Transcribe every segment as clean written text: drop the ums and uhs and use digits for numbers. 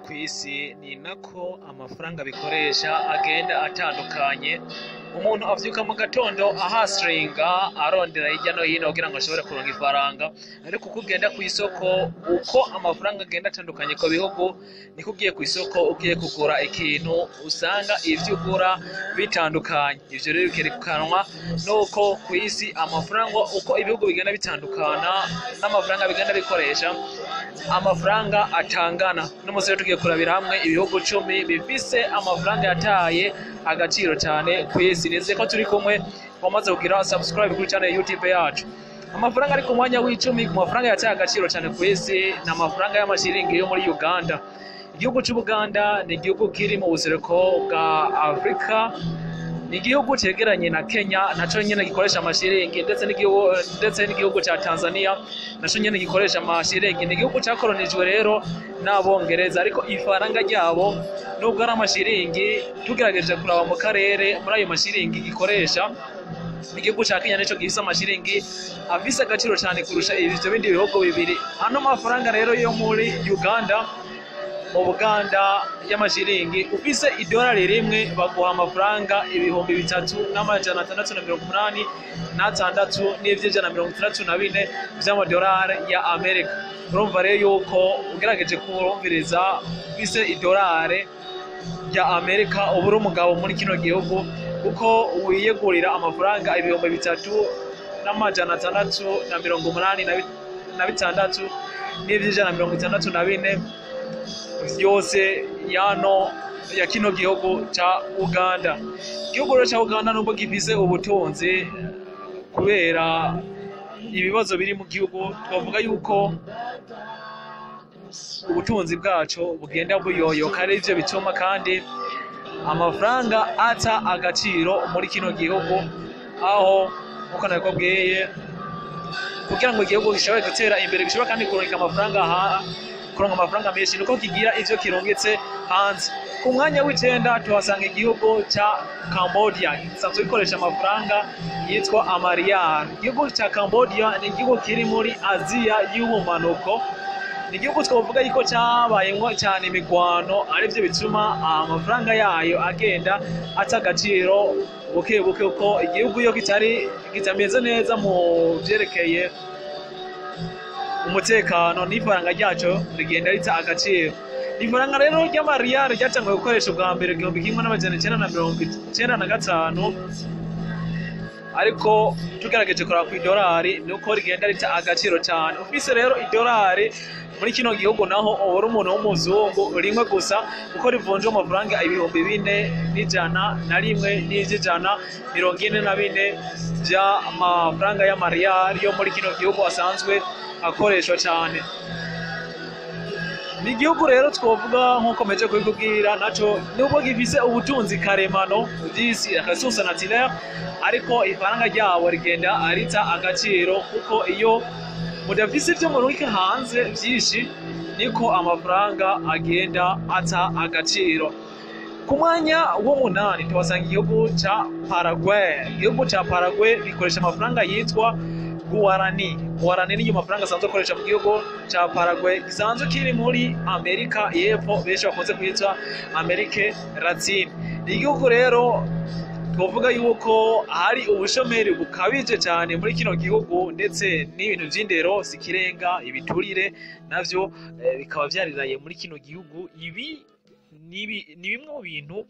ku isi ni nako amafaranga bikoresha agenda atandukanye. Umuntu avyuka mu gatondo ahasiringa arondera hirya no hino kugira ngo ashobore kuronka ifaranga, ariko uko ugenda ku isoko, uko amafaranga agenda atandukanye ku bihugu, niko ugiye ku isoko ugiye kugura ikintu usanga ivyo ugura bitandukanye. Ivyo rero bikerekanwa nuko ku isi amafaranga, uko ibihugu bigenda bitandukana n'amafaranga bigenda bikoresha, amafaranga atangana. Uno munsi rero tugiye kurabira hamwe ibihugu 10 bifise amafaranga yataye agaciro cyane ku isi. Nizeye ko turi kumwe, wamaze kugira subscribe kuri channel YouTube yacu. Amafaranga ari ku mwanya w'icumi ku mafaranga yataye agaciro cyane ku isi ni amafaranga y'amashiringi yo muri Uganda. Igihugu c'Ubuganda ni igihugu kiri mu buseruko bwa Afrika, ni igihugu cegeranye na Kenya naco nyene gikoresha amashiringi, ndetse n'igihugu ca Tanzania naco nyene gikoresha amashiringi. Ni igihugu cakoronijwe rero n'Abongereza, ariko ifaranga ryabo nubwo ari amashiringi, tugerageje kuraba mu karere muri ayo mashiringi gikoresha, igihugu ca Kenya nico gifise amashiringi afise agaciro cane kurusha ivyo bindi bihugu bibiri. Ano mafaranga rero yo muri Uganda, mu Buganda, y'amashiringi, ufise idolari rimwe baguha amafaranga 3686 n'ivy'ijana 64 vy'amadolari ya Amerika. Urumva rero yuko ugerageje kurumviriza, ufise idolari rya Amerika uba uri umugabo muri kino gihugu, kuko wiyegurira amafaranga 3686 n'ivy'ijana 64 vyose yano ya kino gihugu ca Uganda. Igihugu rero ca Uganda, nubwo gifise ubutunzi, kubera ibibazo biri mu gihugu twavuga yuko ubutunzi bwaco bugenda buyoyoka, ari ivyo bituma kandi amafaranga ata agaciro muri kino gihugu, aho nkuko nabikubwiye, kugira ngo igihugu gishobore gutera imbere, gishobora kandi kurungika amafaranga, kuronka amafaranga menshi, nuko kigira ivyo kirungitse hanze. Ku mwanya w'icenda tuhasanga igihugu ca Cambodia gisanzwe gikoresha amafaranga yitwa amariyari. Igihugu ca Cambodia ni igihugu kiri muri Aziya y'ubumanuko. Ni igihugu twavuga yuko cabayemwo cyane imigwano, arivyo bituma amafaranga yayo agenda ata agaciro buke buke, kuko igihugu iyo kitari kitameze neza mu vyerekeye umutekano, n'ifaranga ryaco rigenda rita agaciro. Ifaranga rero ry'amariyari ryatanguye gukoresha ubwa mbere 1995, ariko tugerageje kuraba ku idolari nuko rigenda rita agaciro cyane. Ufise rero idolari muri kino gihugu naho uba uri umuntu w'umuzungu rimwe gusa, kuko rivunja amafaranga 4101 n'ivy'ijana 44 vy'amafaranga y'amariyari yo muri kino gihugu asanzwe akoreshwa cyane. Ni igihugu rero twovuga nk'uko meje kubikubwira, naco nubwo gifise ubutunzi karemano vy'isi, ressources naturelles, ariko ifaranga ryabo rigenda rita agaciro, kuko iyo mudafise ivyo murungika hanze vyinshi niko amafaranga agenda ata agaciro. Ku mwanya w'umunani tuhasanga igihugu ca Paraguay. Igihugu ca Paraguay gikoresha amafaranga yitwa Guarani. Guarani niyo mafaranga asanzwe akoresha mu gihugu ca Paraguay gisanzwe kiri muri Amerika y'Epfo, benshi bakunze kwita Amérique Latine. Ni igihugu rero twovuga yuko hari ubushomeri bukabije cyane muri kino gihugu, ndetse n'ibintu vy'indero sikirenga, ibiturire navyo bikaba vyariraye muri kino gihugu. Ibi ni bimwe mu bintu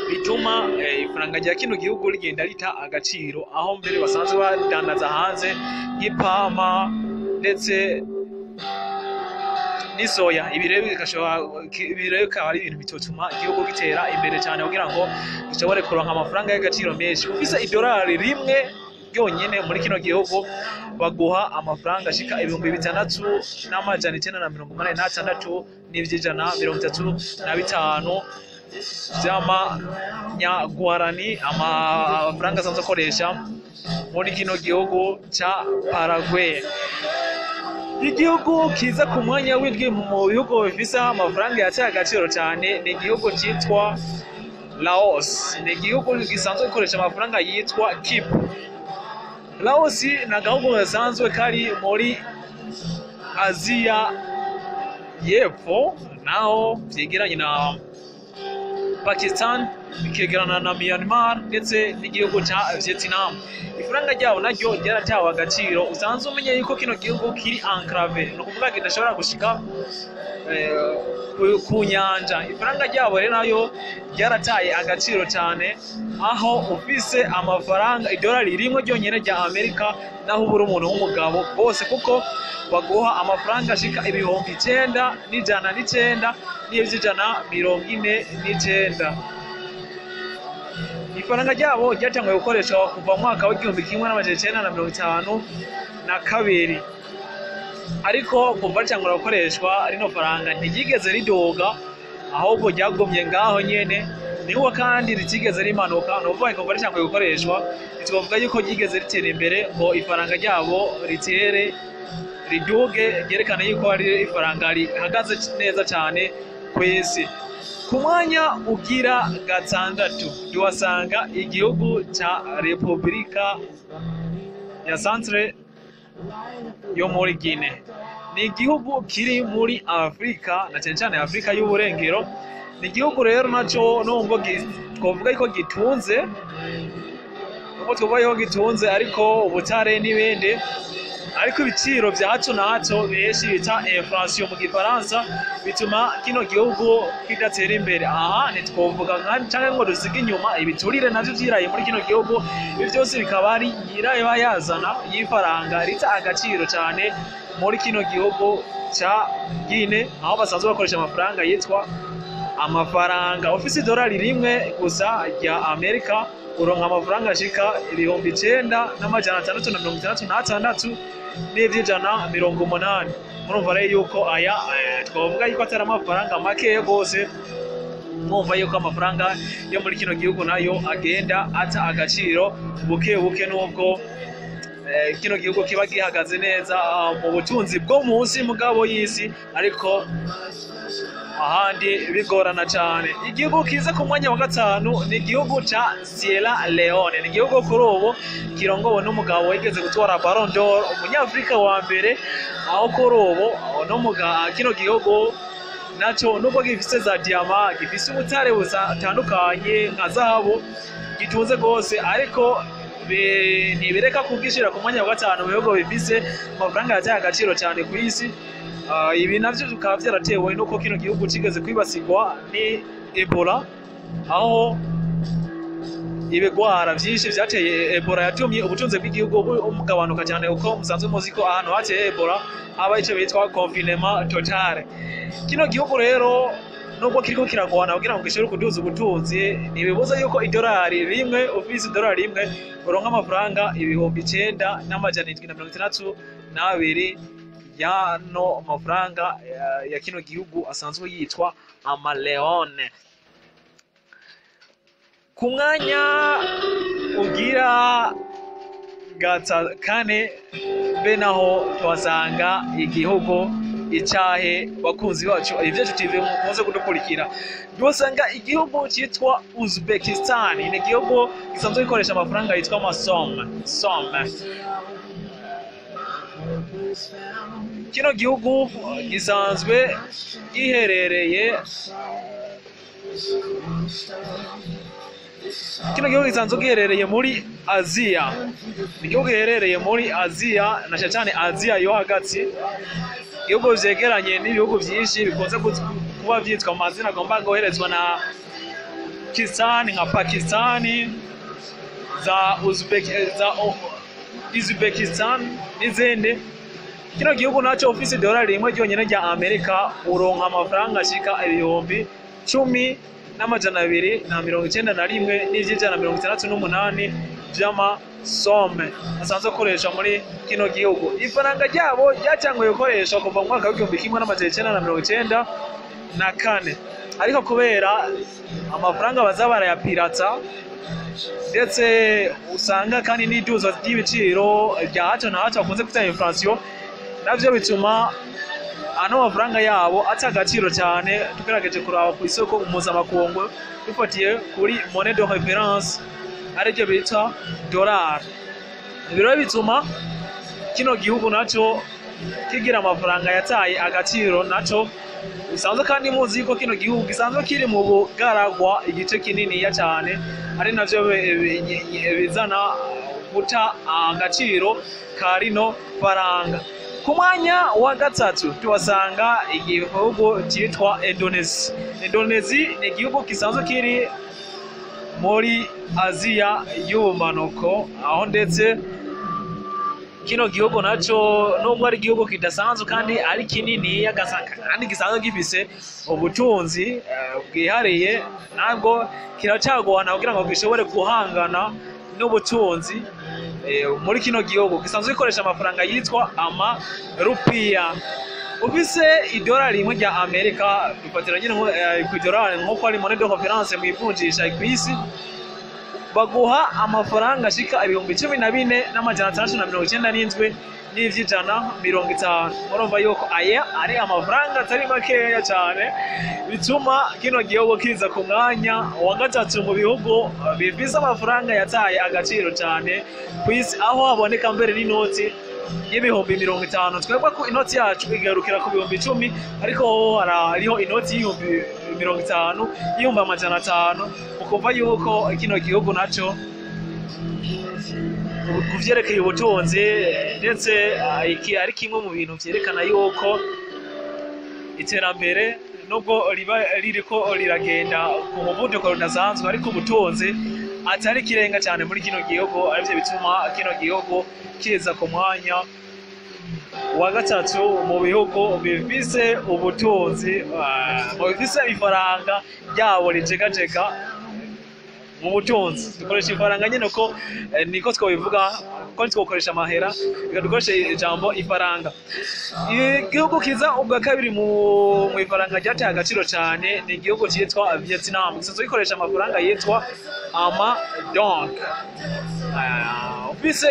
bituma ifaranga rya kino gihugu rigenda rita agaciro, aho mbere basanzwe badandaza hanze nk'ipampa ndetse n'isoya. Ibi rero bikaba ari ibintu bitotuma igihugu gitera imbere cyane kugira ngo gishobore kuronka amafaranga y'agaciro menshi. Ufise idolari rimwe ryonyene muri kino gihugu baguha amafaranga ashika 6986 n'ivy'ijana 35 vy'amanyagwarani, amafaranga asanzwe akoresha muri kino gihugu ca Paraguay. Igihugu kiza ku mwanya w'indwi mu bihugu bifise amafaranga yataye agaciro cyane ni igihugu cyitwa Laos. Ni igihugu gisanzwe gikoresha amafaranga yitwa Kip. Laos ni agahugu gasanzwe kari muri Aziya. y'Epfo, naho vyegeranye na Pakistan, bikegerana na Myanmar ndetse n'igihugu ca Vietnam. Ifaranga ryabo naryo ryaratawe agaciro. Usanzwe umenye yuko kino gihugu kiri enclavé, ni ukuvuga kidashobora gushika ku nyanja. Ifaranga ryabo rero nayo ryarataye agaciro cyane, aho ufise amafaranga idolari rimwe ryonyene rya Amerika, naho ubura umuntu w'umugabo bose, kuko baguha amafaranga ashika 9109 n'ivyo 149. Ifaranga ryabo ryatanguye gukoreshwa kuva mu mwaka w'1952, ariko kuva ritangura gukoreshwa rino faranga ntiryigeze riduga, ahubwo ryagumye ngaho nyene. Niho kandi ritigeze rimanuka. Ni ukuvuga kuva ritanguye gukoreshwa, ntitwavuga yuko ryigeze ritera imbere ngo ifaranga ryabo ritere riduge, ryerekana yuko ari ifaranga rihagaze neza cyane ku isi. Ku mwanya ugira gatandatu tuhasanga igihugu ca Repubulika ya Centre yo muri Guinea. Ni igihugu kiri muri Afurika, na cyane cyane Afurika y'Uburengero. Ni igihugu rero naco nubwo twovuga yuko gitunze, nubwo twovuga yuko gitunze ariko ubutare n'ibindi, ariko ibiciro vya hato na hato benshi bita inflation mu Gifaransa bituma kino gihugu kidatera imbere. Aha ntitwovuga nka canke ngo dusige inyuma ibiturire navyo vyiraye muri kino gihugu. Ibi vyose bikaba ari nyirabayazana y'ifaranga rita agaciro cane muri kino gihugu ca Guinea, aho basanzwe bakoresha amafaranga yitwa amafaranga. Ufise idolari rimwe gusa rya Amerika, uronka amafaranga ashika 9666 n'ivyo 180. Murumva rero yuko aya twavuga yuko atari amafaranga makeya rwose. Mwumva yuko amafaranga yo muri kino gihugu nayo agenda ata agaciro buke buke, nubwo kino gihugu kiba gihagaze neza mu butunzi bwo munsi mugabo y'isi, ariko ahandi bigorana cyane. Igihugu kiza ku mwanya wa gatanu ni igihugu ca Sierra Leone. Ni igihugu kuri ubu kirongowe n'umugabo wigeze gutwara Ballon d'Or, umunyafurika wa mbere, aho kuri ubu no kino gihugu naco nubwo gifise za diyama, gifise ubutare butandukanye nka zahabu, gitunze rwose, ariko ntibireka kugishira ku mwanya wa gatanu mu bihugu bifise amafaranga yataye agaciro cyane ku isi. Ibi navyo bikaba vyaratewe nuko kino gihugu kigeze kwibasirwa ni Ebola, aho ibigwara vyinshi vyateye Ebola yatumye ubutunzi bw'igihugu bugabanuka cyane, kuko musanzwe muzi ko ahantu hateye Ebola haba ico bitwa confinement total. Kino gihugu rero nubwo kiriko kiragwana kugira ngo gishobore kuduza ubutunzi, ntibibuza yuko idolari rimwe, ufise idolari rimwe, uronka amafaranga 9762 yano mafaranga ya kino gihugu asanzwe yitwa amaleone. Ku mwanya ugira kane be naho tuhasanga igihugu icahe? Bakunzi bacu Ivyacu TV mukunze kudukurikira, tuhasanga igihugu cyitwa Uzbekistan. Ni igihugu gisanzwe gikoresha amafaranga yitwa amasome some. Kino gihugu gisanzwe giherereye, kino gihugu gisanzwe giherereye muri Aziya. Ni igihugu giherereye muri Aziya, na cyane cyane Aziya yo hagati, ibihugu vyegeranye n'ibihugu vyinshi bikunze kuba vyitwa mu mazina agomba guherezwa na Kisani, nka Pakistani, za Uzbek, za Uzbekistan n'izindi. Kino gihugu naco ufise idolari rimwe ryonyene rya Amerika, uronka amafaranga ashika 10,291 n'ivyo 168 vy'amasome asanzwe akoreshwa muri kino gihugu. Ifaranga ryabo ryatanguye gukoreshwa kuva mu mwaka w'1994, ariko kubera amafaranga baza barayapirata, ndetse usanga kandi n'iduzwa ry'ibiciro rya hato na hato bakunze kwita inflation, navyo bituma ano mafaranga yabo ata agaciro cyane tugerageje kuraba ku isoko mpuzamakungu dufatiye kuri monnaie de référence, aribyo bita dollar. Ibi rero bituma kino gihugu naco kigira amafaranga yataye agaciro naco. Bisanzwe kandi muzi yuko kino gihugu gisanzwe kiri mu bugaragwa igice kininiya cyane, ari navyo bizana guta agaciro ka rino faranga. Ku mwanya wa gatatu tuhasanga igihugu cyitwa Indonesia. Indonesia ni igihugu gisanzwe kiri muri Aziya y'ubumanuko, aho ndetse kino gihugu naco nubwo ari igihugu kidasanzwe kandi ari kinini kandi gisanzwe gifise ubutunzi bwihariye, ntabwo kiracagwana kugira ngo gishobore guhangana n'ubutunzi muri kino gihugu. Gisanzwe gikoresha amafaranga yitwa amarupiya. Ufise idolari rimwe rya Amerika, dufatira nyine ku idolari nk'uko ari monnaie de référence mu ivunjisha kw'isi, baguha amafaranga ashika 14,697 n'ivy'ijana 50. Murumva yuko aya ari amafaranga atari makeya cyane, bituma kino gihugu kiza ku mwanya wa gatatu mu bihugu bifise amafaranga yataye agaciro cyane ku isi, aho haboneka mbere n'inoti y'50,000. Twebwe ko inoti yacu igarukira ku 10,000, ariko ho hariho inoti y'50,000, y'500,000. Ukumva yuko kino gihugu naco ku vyerekeye ubutunzi, ndetse iki ari kimwe mu bintu vyerekana yuko iterambere nubwo riba ririko riragenda ku muvuduko rudasanzwe, ariko ubutunzi atari ikirenga cyane muri kino gihugu, arivyo bituma kino gihugu kiza ku mwanya wa gatatu mu bihugu bifise ubutunzi, mu bifise ifaranga ryabo rijegajega mu butunzi. Dukoresha ifaranga nyine uko niko twobivuga, ko ntitwokoresha amahera, reka dukoreshe ijambo ifaranga. Igihugu kiza ubwa kabiri mu ifaranga ryataye agaciro cyane ni igihugu cyitwa Vietnam, gisanzwe gikoresha amafaranga yitwa amadong. Ufise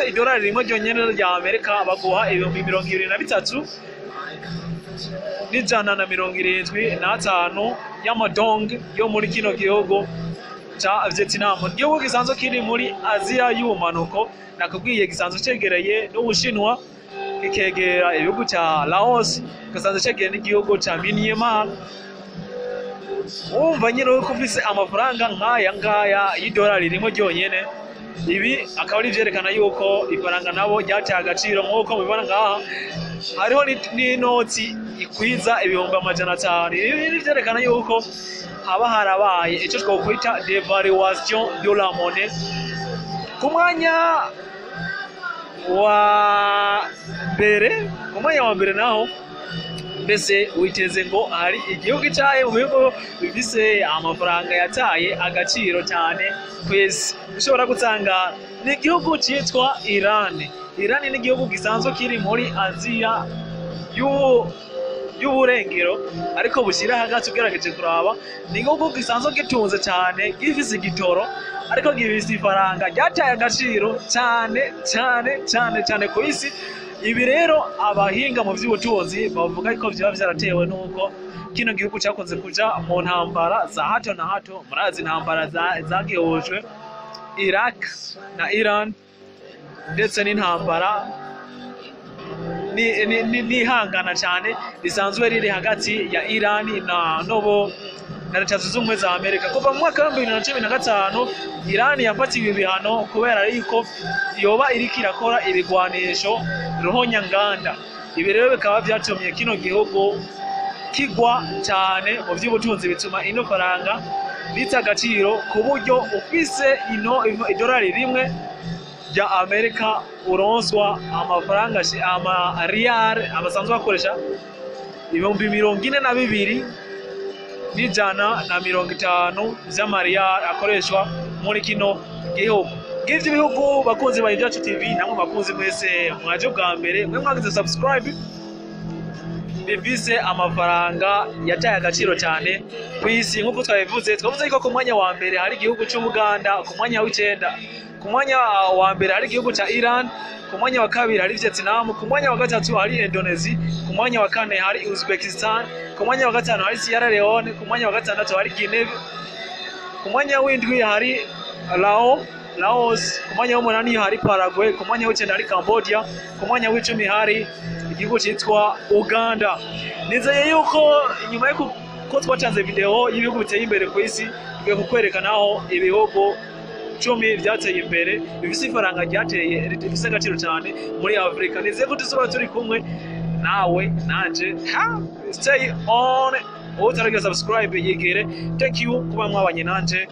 idolari rimwe ryonyene rya Amerika, baguha 23,175 y'amadong yo muri kino gihugu ca Vietnam, igihugu gisanzwe kiri muri Aziya y'ubumanuko. Nakubwiye gisanzwe cegereye n'Ubushinwa, kikegera ibihugu ca Laos, gisanzwe cegereye n'igihugu ca Myanmar. Wumva nyine uko ufise amafaranga nk'aya ngaya y'idolari rimwe ryonyene, ibi akaba ari ivyerekana yuko ifaranga nabo ryataye agaciro. Nk'uko mubibona ngaha hariho n'inoti ikwiza 500,000. Ibi ni vyerekana yuko haba harabaye ico twokwita dévaluation de la monnaie. Ku mwanya wa mbere naho, mbese witeze ngo hari igihugu icaye mu bihugu bifise amafaranga yataye agaciro cyane kw'isi? Ushobora gusanga ni igihugu citwa Iran. Iran ni igihugu gisanzwe kiri muri Aziya y'uburengero, ariko bushyira hagati. Ugerageje kuraba, ni igihugu gisanzwe gitunze cyane, gifise igitoro, ariko gifise ifaranga ryataye agaciro cyane cyane cyane cyane ku isi. Ibi rero abahinga mu by'ubutunzi bavuga ko byaba byaratewe n'uko kino gihugu cyakunze kuja mu ntambara za hato na hato. Murazi intambara zagihujwe Iraq na Iran, ndetse n'intambara n'ihangana cyane risanzwe riri hagati ya Iran na nobo na Leta Zunze Ubumwe za Amerika. Kuva mu mwaka wa 2015, Iran yafatiwe ibihano kubera yuko yoba iriko irakora ibigwanisho ruhonyanganda. Ibi rero bikaba vyatumye kino gihugu kigwa cyane mu by'ubutunzi, bituma ino faranga rita agaciro, ku buryo ufise ino idolari rimwe rya Amerika uronswa amafaranga ama riyal abasanzwe bakoresha 42,150 vy'amariyal akoreshwa muri kino gihugu. Ngivyo ibihugu, bakunzi ba Ibyacu TV, namwe bakunzi mwese mwaje bwa mbere, mwe mwagize subscribe, bifise amafaranga yataye agaciro cyane ku isi. Nk'uko twabivuze, twavuze ko ku mwanya wa mbere hari igihugu cy'Ubuganda, ku mwanya w'icenda, ku mwanya wa mbere hari igihugu cya Iran, ku mwanya wa kabiri hari Vietnam, ku mwanya wa gatatu hari Indonesia, ku mwanya wa kane hari Uzbekistan, ku mwanya wa gatanu hari Sierra Leone, ku mwanya wa gatandatu hari Guinea, ku mwanya w'indwi hari Laos. Laos, ku mwanya w'umunani hari Paraguay, ku mwanya w'icenda hari Cambodia, ku mwanya w'icumi hari igihugu cyitwa Uganda. Nizeye yuko inyuma yo ko twatanze video y'ibihugu biteye imbere ku isi, tugiye kukwereka naho ibihugu 10 byateye imbere bifise ifaranga ryateye rifise agaciro cyane muri Afrika. Nizeye ko tuzoba turi kumwe nawe nanje. Ha, stay on, utaragira subscribe yigire. Thank you kuba mwabanye nanje.